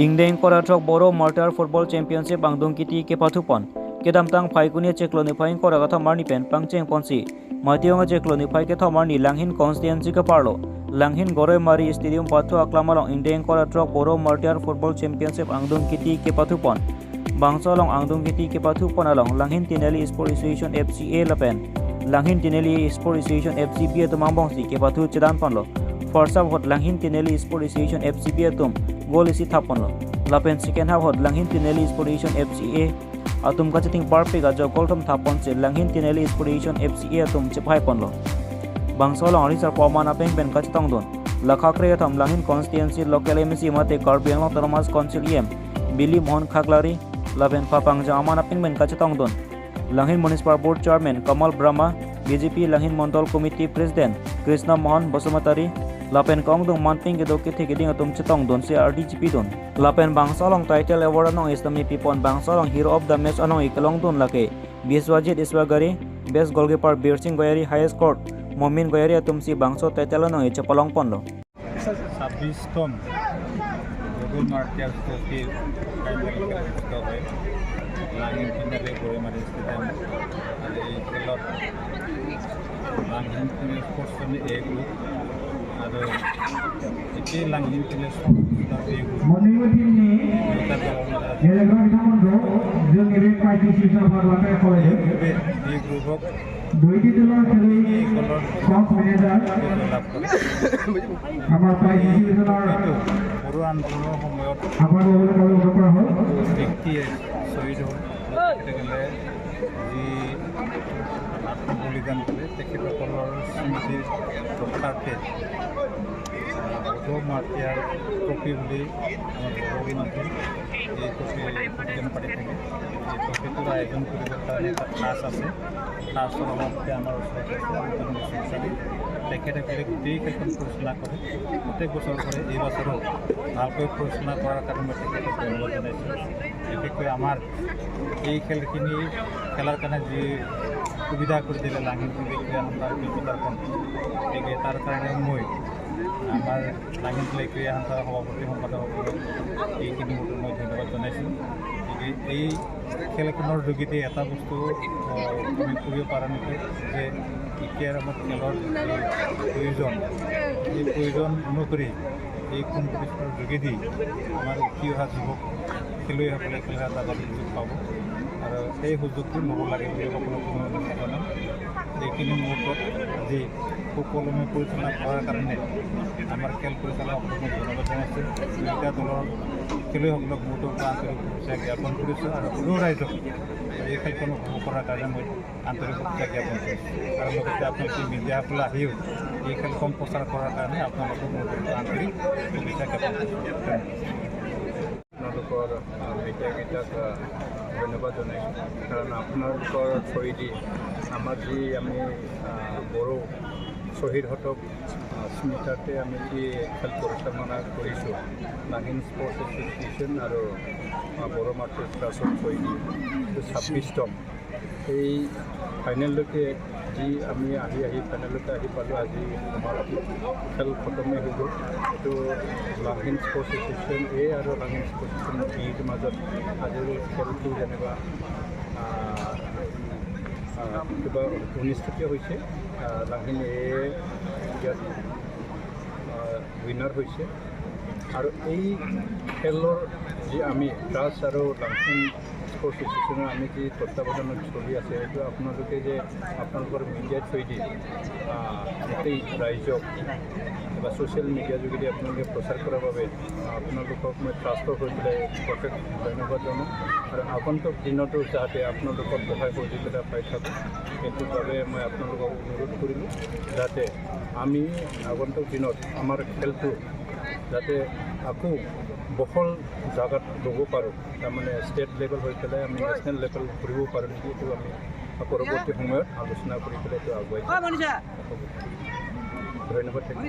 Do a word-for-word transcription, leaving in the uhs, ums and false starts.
Ingdeng ingkoi ra throk Boro Martyr Football Championship angdeng kiti kepathupon. Kedamtang Phaikuni chiklo niphai ingkoi ra kethom arni pen pangchengponsi, Matiyong chiklo niphai kethom arni Langhin constituency keparlo Langhin Goroimari Stadium pathu aklam along ingdeng ingkoi ra throk Boro Martyr Football Championship angdeng kiti kepathupon. Bangso along angdeng kiti kepathupon along Langhin Tinali Sport Association F C A lapen Langhin Tinali Sport Association F C B atum angbongsi kepathu chedanponlo. First half ahut Langhin Tinali Sport Association F C B atum goal isi thapponlo. Lapen second half ahut Langhin Tinali Sport Association F C A atum kachithing parpik ajok goal thom thapponsi Langhin Tinali Sport Association F C A atum chephaiponlo. Bangso along arisarpo aman apeng pen kachetongdun. Lakha kre-kethom Langhin constituency local M A C mate Karbi Anglong Autonomous Council E M Bili Mohan Khaklari lapen papangjang aman apeng pen kachetongdun. Langhin Municipal Board Chairman Kamal Brahma, B J P Langhin Mondol Committee President Krishna Mohan Basumatary, lapen kongdung manping kedo kethe keding atum chetongdunsi ardi chipidun. Lapen bangso along title award anong isnami pipon bangso along Hero of the Match anong ikelongdun lake Biswajit Iswagari, Best Goalkeeper Birsing Goyari, Highest Score Momin Goyari atumsi bangso title anong ichepalongponlo. ছাব্বিশতম Boro Martyrs Trophy final খেল অনুষ্ঠিত হয়। Langhin Tinali Goroimari Stadium। আজি এই খেলত Langhin Tinali Sports Zone A group আৰু একেই Langhin Tinali Sports Zone B group। দুটা দলৰ মাজত আজি এই গ্ৰুপে, এই গ্ৰুপক দুইটি দলৰ খেলুৱৈ এই গ'লৰ কোচ মেনেজাৰ বিজয় লাভ কৰে। আমাৰ প্ৰাইজ ডিষ্ট্ৰিবিউশ্যনৰ এইটো বড়ো আন্দোলনৰ সময়ত আহ্বান ল'বলৈ অনুৰোধ কৰা হ'ল। ব্যক্তিয়ে শ্বহীদ হ'ল। তেখেতসকলে যি আত্মবলিদান দিলে, তেখেতসকলৰ স্মৃতিৰ ৰক্ষাৰ্থে, আহ, বড়ো মাৰ্টিয়াৰ ট্ৰফি বুলি আমাৰ বড়ো মানুহে এই ট্ৰফি প্ৰতিদিন পাতি থাকে। এই ট্ৰফিটোৰ আয়োজন কৰিবৰ কাৰণে এটা ট্ৰাষ্ট আছে। ট্ৰাষ্টৰ সভাপতি আমাৰ ওচৰত আছে, আন্তনিক বসুমতাৰী। তেখেতে বোলে গোটেই খেলখন পৰিচালনা কৰে, প্ৰত্যেক বছৰ কৰে। এই বছৰো ভালকৈ পৰিচালনা কৰাৰ কাৰণে মই তেখেতক ধন্যবাদ জনাইছোঁ। বিশেষকৈ আমাৰ এই খেলখিনি খেলাৰ কাৰণে যি সুবিধা কৰি দিলে লাংহিন ক্ৰীড়া সন্থাৰ বিপদাৰ্পণ, গতিকে তাৰ কাৰণে মই আমাৰ লাংহিন ক্ৰীড়া সন্থাৰ সভাপতি সম্পাদকসকলক এইখিনি মুহূৰ্তত মই ধন্যবাদ জনাইছোঁ। গতিকে এই খেলখনৰ যোগেদি এটা বস্তু, আহ, আমি কৰিব পৰা নেকি যে এতিয়াৰ আমাৰ খেলৰ যি প্ৰয়োজন, এই প্ৰয়োজন অনুসৰি এই কম্পিটিশ্যনৰ যোগেদি আমাৰ উঠি অহা যুৱক খেলুৱৈসকলে খেলাৰ এটা যাতে সুযোগ পাব আৰু সেই সুযোগটো ল'ব লাগে বুলি সকলোকে মই অনুৰোধ জনাম। এইখিনি মুহূৰ্তত আজি সুকলমে পৰিচালনা কৰাৰ কাৰণে আমাৰ খেল পৰিচালকসকলক ধন্যবাদ জনাইছোঁ। দুয়োটা দলৰ খেলুৱৈসকলক বহুতো আন্তৰিক শুভেচ্ছা জ্ঞাপন কৰিছোঁ আৰু সকলো ৰাইজক এই খেলখন উপভোগ কৰাৰ কাৰণে মই আন্তৰিক শুভেচ্ছা জ্ঞাপন কৰিছোঁ। আৰু লগতে আপোনালোকে মিডিয়াসকল আহিও এই খেলখন প্ৰচাৰ কৰাৰ কাৰণে আপোনালোকক মই আন্তৰিক শুভেচ্ছা জ্ঞাপন কৰিছোঁ। আপোনালোকৰ, আহ, মিডিয়াকেইটাক, আহ, ধন্যবাদ জনাইছোঁ, কাৰণ আপোনালোকৰ থ্ৰুৱেদি আমাৰ যি আমি, আহ, বড়ো শ্বহীদসকলক, আহ, স্মৃতাৰ্থে আমি যি খেল পৰিচালনা কৰিছোঁ, লাংহিন স্পৰ্টছ এছ'চিয়েশ্যন আৰু, আহ, বড়ো মাৰ্টিয়াৰ্ছ ট্ৰাষ্টৰ থ্ৰুৱেদি এইটো ছাব্বিছতম এই ফাইনেললৈকে যি আমি আহি আহি ফাইনেললৈকে আহি পালোঁ। আজি আমাৰ খেল খতমেই হৈ গ'ল। এইটো লাংহিন স্পৰ্টছ এছ'চিয়েশ্যন এ আৰু লাংহিন স্পৰ্টছ এছ'চিয়েশ্যন বিৰ মাজত আজিৰ খেলটো যেনিবা, আহ, আহ, কিবা অনুষ্ঠিত হৈছে। আহ, লাংহিন এ ইয়াত, আহ, উইনাৰ হৈছে। আৰু এই খেলৰ যি আমি ট্ৰাষ্ট আৰু লাংহিন স্পৰ্টছ এছ'চিয়েশ্যনৰ আমি যি তত্বাৱধানত চলি আছে, এইটো আপোনালোকে যে আপোনালোকৰ মিডিয়া থ্ৰুৱেদি, আহ, গোটেই ৰাইজক বা ছ'চিয়েল মিডিয়া যোগেদি আপোনালোকে প্ৰচাৰ কৰাৰ বাবে, আহ, আপোনালোকক মই ট্ৰাষ্টৰ হৈ পেলাই প্ৰত্যেক ধন্যবাদ জনাওঁ। আৰু আগন্তুক দিনতো যাতে আপোনালোকক সহায় সহযোগিতা পাই থাকোঁ, সেইটোৰ বাবে মই আপোনালোকক অনুৰোধ কৰিলোঁ, যাতে আমি আগন্তুক দিনত আমাৰ খেলটো যাতে আকৌ বহল জাগাত ল'ব পাৰোঁ, তাৰমানে ষ্টেট লেভেল হৈ পেলাই আমি নেশ্যনেল লেভেল কৰিব পাৰোঁ নেকি, এইটো আমি পৰৱৰ্তী সময়ত আলোচনা কৰি পেলাই এইটো আগুৱাই যাম। ধন্যবাদ থাকিল।